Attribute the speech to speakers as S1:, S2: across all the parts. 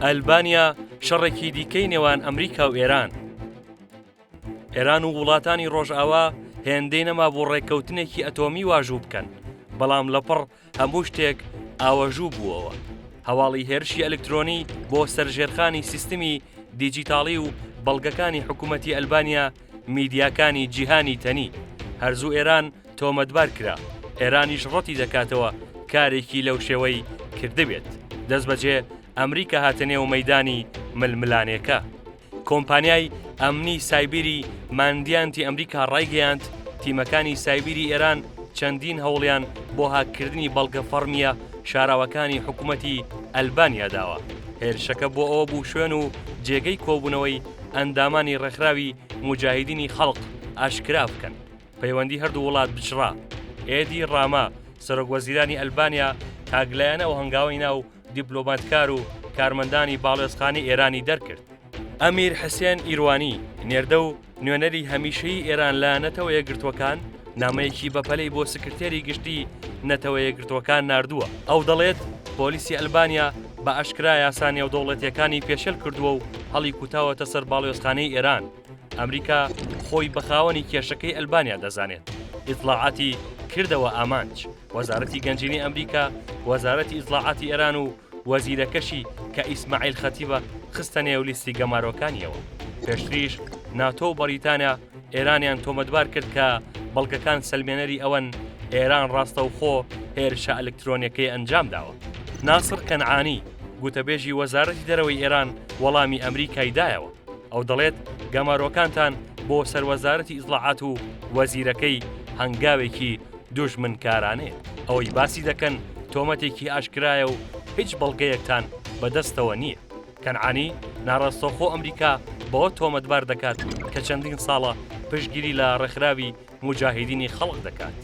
S1: ئەلبانیا شەڕێکی دیکەی نێوان ئەمریکا و ئێران. ئێران و وڵاتانی ڕۆژئاوا هێندەی نەمابوو ڕێککەوتنێکی ئەتۆمی واژوو بکەن، بەڵام لەپڕ هەموو شتێک ئاوەژوو بووەوە. هەواڵی هێرشی ئەلکترۆنی بۆ سەر ژێرخانی سیستمی دیجیتاڵی و بەڵگەکانی حکوومەتی ئەلبانیا میدیاکانی جیهانی تەنی. هەرزوو ئێران تۆمەتبار کرا، ئێرانیش ڕەتی دەکاتەوە کارێکی لەو شێوەی کردبێت. دەستبەجێ ئەمریکا هاتە نێو مەیدانی ململانێکە. کۆمپانیای ئەمنی سایبیری ماندیانتی ئەمریکا ڕایگەیاند، تیمەکانی سایبیری ئێران چەندین هەوڵیان بۆ هاککردنی بەڵگە فەڕمییە شاراوەکانی حکومەتی ئەلبانیا داوە. هێرشەکە بۆ ئەوە بوو شوێن و جێگەی کۆبوونەوەی ئەندامانی ڕێکخراوی موجاهیدینی خەڵق ئاشکرا بکەن. پەیوەندی هەردوو وڵات بچڕا. ئێدی ڕاما، سەرۆکوەزیرانی ئەلبانیا تاکلایەنە ئەو هەنگاوەی نا و دیپلۆماتکار و کارمەندانی باڵیۆزخانەی ئێرانی دەرکرد. ئەمیر حسێن ئیروانی، نێردە و نوێنەری هەمیشەیی ئێران لە نەتەوە یەکگرتووەکان، نامەیەکی بەپەلەی بۆ سکرتێری گشتی نەتەوە یەکگرتووەکان ناردووە. ئەو دەڵێت، پۆلیسی ئەلبانیا بە ئاشکرا یاسا نێودەوڵەتییەکانی پێشێل کردووە و هەڵیکوتاوەتە سەر باڵیۆزخانەی ئێران. ئەمریکا خۆی بە خاوەنی کێشەکەی ئەلبانیا دەزانێت. ئیتڵاعاتی کردەوە ئامانج. وەزارەتی گەنجینەی ئەمریکا، وەزارەتی ئیتڵاعاتی ئێران و وەزیرەکەشی کە ئیسماعیل خەتیبە خستە نێو لیستی گەمارۆکانیەوە. پێشتریش ناتۆ و بەریتانیا ئێرانیان تۆمەتبار کرد کە بەڵگەکان سەلمێنەری ئەوەن ئێران ڕاستەوخۆ هێرشە ئەلکترۆنیەکەی ئەنجام داوە. ناسڕ کەنعانی، گوتەبێژی وەزارەتی دەرەوەی ئێران وەڵامی ئەمریکای دایەوە. ئەو دەڵێت گەمارۆکانتان بۆ سەر وەزارەتی ئیتڵاعات و وەزیرەکەی هەنگاوێکی دوژمنکارانەیە. ئەوەی باسی دەکەن تۆمەتێکی ئاشکرایە و هیچ بەڵگەیەکتان بەدەستەوە نییە. کەنعانی ناڕاستەوخۆ ئەمریکا بەوە تۆمەتبار دەکات کە چەندین ساڵە پشتگیری لە ڕێکخراوی موجاهیدینی خەڵق دەکات.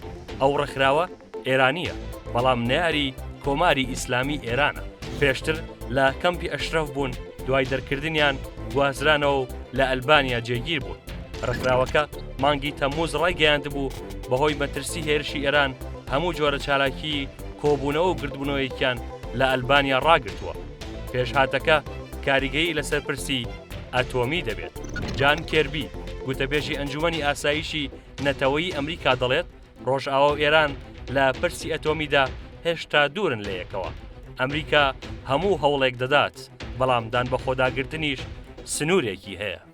S1: ئەو ڕێکخراوە ئێرانییە، بەڵام نەیاری کۆماری ئیسلامی ئێرانە. پێشتر لە کەمپی ئەشرەف بوون، دوای دەرکردنیان گوازرانەوە و لە ئەلبانیا جێگیر بوون. ڕێکخراوەکە مانگی تەمموز ڕایگەیاندبوو، بەهۆی مەترسی هێرشی ئێران هەموو جۆرە چالاکیی کۆبوونەوە و گردبوونەوەیەکیان لە ئەلبانیا ڕاگرتووە. پێشهاتەکە کاریگەری لەسەر پرسی ئەتۆمی دەبێت. جان کێربی، گوتەبێژی ئەنجوومەنی ئاسایشی نەتەوەیی ئەمریکا دەڵێت، ڕۆژئاوا و ئێران لە پرسی ئەتۆمیدا هێشتا دوورن لە یەکەوە. ئەمریکا هەموو هەوڵێک دەدات، بەڵام دانبەخۆداگرتنیش سنوورێکی هەیە.